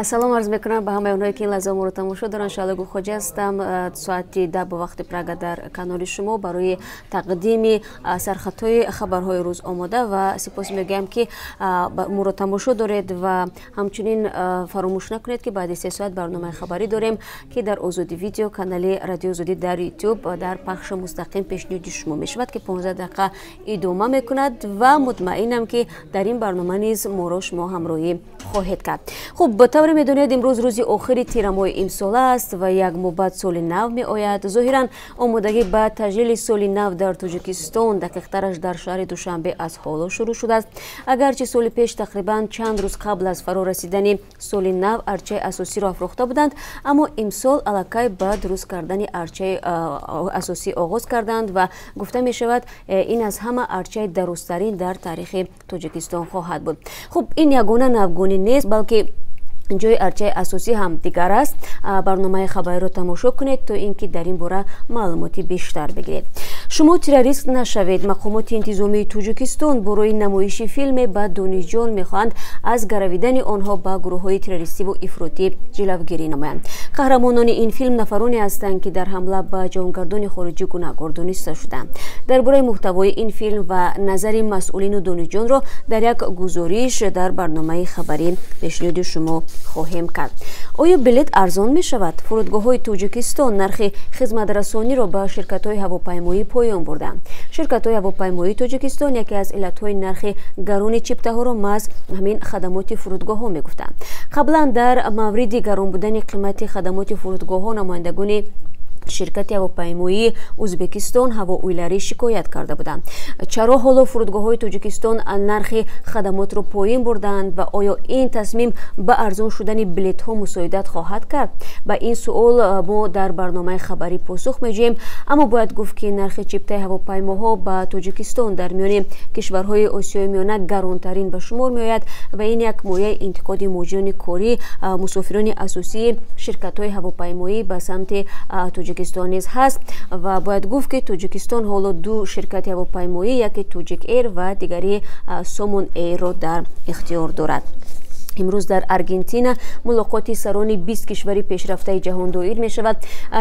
Салом арз мекунам ба ҳамаи онҳое, ки ин лаҳза моро тамошо доранд. Шаҳло Гулхоҷа ҳастам. Соати 10 бо вақти Прага дар канали шумо барои тақдими сархатҳои хабарҳои рӯз омода ва сипос мегӯям, ки моро тамошо доред ва ҳамчунин фаромӯш накунед, ки баъди 3 соат барномаи хабарӣ дорем, ки дар Озодӣ Видео, канали Радиои Озодӣ дар Ютуб, дар пахши мустақим пешниҳоди шумо мешавад, ки 15 дақиқа идома мекунад ва мутмаинам, ки дар ин барнома низ моро шумо ҳамроҳӣ хоҳед кард. Хуб, ба тавре медонед, имрӯз рӯзи охири тирамоҳи имсола аст ва як моҳ баъд соли нав меояд. Зоҳиран, омодагӣ ба таҷлили соли нав дар Тоҷикистон, дақиқтараш дар шаҳри Душанбе, аз ҳоло шурӯъ шудааст. Агарчи соли пеш тақрибан чанд рӯз қабл аз фаро расидани соли нав арчаи асосиро афрохта буданд, аммо имсол аллакай ба дуруст кардани арчаи асосӣ оғоз карданд ва гуфта мешавад, ин аз ҳама арчаи дарозтарин дар таърихи Тоҷикистон хоҳад буд. Хуб, ин ягона навгонӣ нест, балки ҷои арчаи асосӣ ҳам дигар аст. Барномаи хабариро тамошо кунед, то ин ки дар ин бора маълумоти бештар бигиред. Шумо террорист нашавед. Мақомоти интизомии Тоҷикистон барои намоиши филме ба донишҷӯён мехоҳанд аз гаравидани онҳо ба гурӯҳҳои террористиву ифротӣ ҷилавгирӣ намоянд. Қаҳрамонони ин филм нафароне ҳастанд, ки дар ҳамла ба ҷаҳонгардони хориҷӣ гунаҳкор дониста шуданд. Дар бораи муҳтавои ин филм ва назари масъулину донишҷӯёнро дар як гузориш дар барномаи хабарӣ пешниҳоди шумо хоҳем кард. Оё билет арзон мешавад? Фурудгоҳҳои Тоҷикистон нархи хизматрасониро ба ширкатҳои ҳавопаймоӣ поён бурданд. Ширкатҳои ҳавопаймоии Тоҷикистон яке аз иллатҳои нархи гарони чиптаҳоро маҳз ҳамин хадамоти фурудгоҳҳо мегуфтанд. Қаблан дар мавриди гарон будани қимати хадамоти фурудгоҳҳо намояндагони ширкати ҳавопаймоии Ӯзбекистон Ҳаво Уйлари шикоят карда буданд. Чаро ҳоло фурудгоҳҳои Тоҷикистон нархи хадамотро поин бурданд ва оё ин тасмим ба арзон шудани билетҳо мусоидат хоҳад кард? Ба ин суол мо дар барномаи хабарӣ посух меҷӯем. Аммо бояд гуфт, ки нархи чиптаи ҳавопаймоҳо ба Тоҷикистон дар миёни кишварҳои Осиёи Миёна гаронтарин ба шумор меояд ва ин як мояи интиқоди муҳоҷирони корӣ, мусофирони асосии ширкатҳои ҳавопаймоӣ ба самти Тоҷикистон низ ҳаст. Ва бояд гуфт, ки Тоҷикистон ҳоло ду ширкати ҳавопаймоӣ, яке Тоҷик Эйр ва дигари Сомон Эйрро дар ихтиёр дорад. Имрӯз дар Аргентина мулоқоти сарони 20 кишвари пешрафтаи ҷаҳон доир мешавад.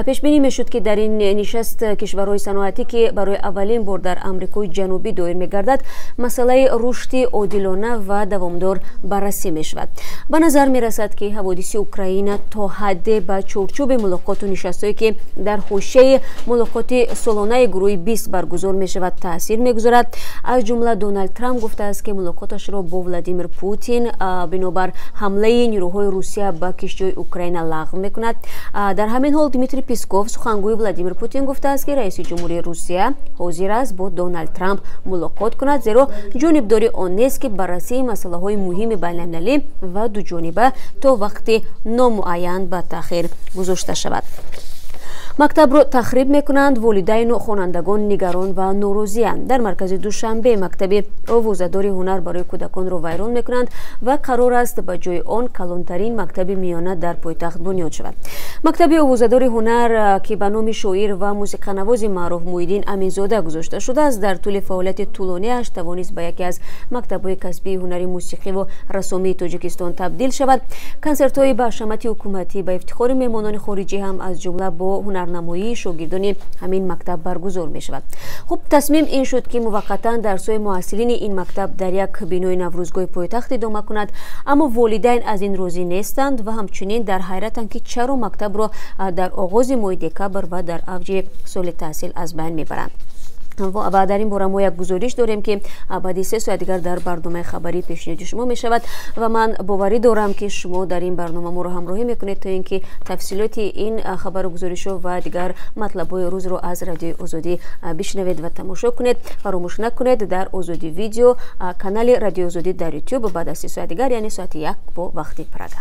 Пешбинӣ мешуд, ки дар ин нишаст кишварҳои саноатӣ, ки барои аввалин бор дар Амрикои Ҷанубӣ доир мегардад, масъалаи рушди одилона ва давомдор баррасӣ мешавад. Ба назар мерасад, ки ҳаводиси Украина то ҳадде ба чорчӯби мулоқоту нишастҳое, ки дар ҳошияи мулоқоти солонаи гурӯҳи 20 баргузор мешавад, таъсир мегузорад. Аз ҷумла Доналд Трамп гуфтааст, ки мулоқоташро бо Владимир Путин бинобар ҳамлаи нирӯҳои Русия ба киштиҳои Украина лағв мекунад. Дар ҳамин ҳол Дмитрий Песков, сухангӯи Владимир Путин, гуфтааст, ки раиси ҷумҳурии Русия ҳозир аст бо Доналд Трамп мулоқот кунад, зеро ҷонибдори он нест, ки баррасии масъалаҳои муҳими байналмилалӣ ва дуҷониба то вақти номуайян ба таъхир гузошта шавад. Мактабро тахриб мекунанд, волидайну хонандагон нигарон ва норозиянд. Дар маркази Душанбе мактаби овозадори ҳунар барои кӯдаконро вайрон мекунанд ва қарор аст ба ҷои он калонтарин мактаби миёна дар пойтахт бунёд шавад. Мактаби овозадори ҳунар, ки ба номи шоир ва мусиқанавози маъруф Муҳиддин Аминзода гузошта шудааст, дар тӯли фаъолияти тӯлониаш тавонист ба яке аз мактабҳои касбии ҳунари мусиқиву рассомии Тоҷикистон табдил шавад. Консертҳои ба ҳашамати ҳукуматӣ, ба ифтихори меҳмонони хориҷӣ ҳам аз ҷумла бо ҳунарнамоии шогирдони ҳамин мактаб баргузор мешавад. Хуб, тасмим ин шуд, ки муваққатан дарсҳои муҳассилини ин мактаб дар як бинои Наврӯзгоҳи пойтахт идома кунад, аммо волидайн аз ин розӣ нестанд ва ҳамчунин дар ҳайратанд, ки чаро мактабро дар оғози моҳи декабр ва дар авҷи соли таҳсил аз байн мебаранд. Ва дар ин бора мо як гузориш дорем, ки баъди 3 соат дигар дар барномаи хабарӣ пешниҳоди шумо мешавад. Ва ман боварӣ дорам, ки шумо дар ин барнома моро ҳамроҳӣ мекунед, то ин ки тафсилоти ин хабару гузоришҳо ва дигар матлабҳои рӯзро аз Радиои Озодӣ бишнавед ва тамошо кунед. Фаромӯш накунед, дар Озодӣ Видео, канали Радиои Озодӣ дар Ютуб, баъд аз 3 соат дигар, яъне соати 1 бо вақти Прага.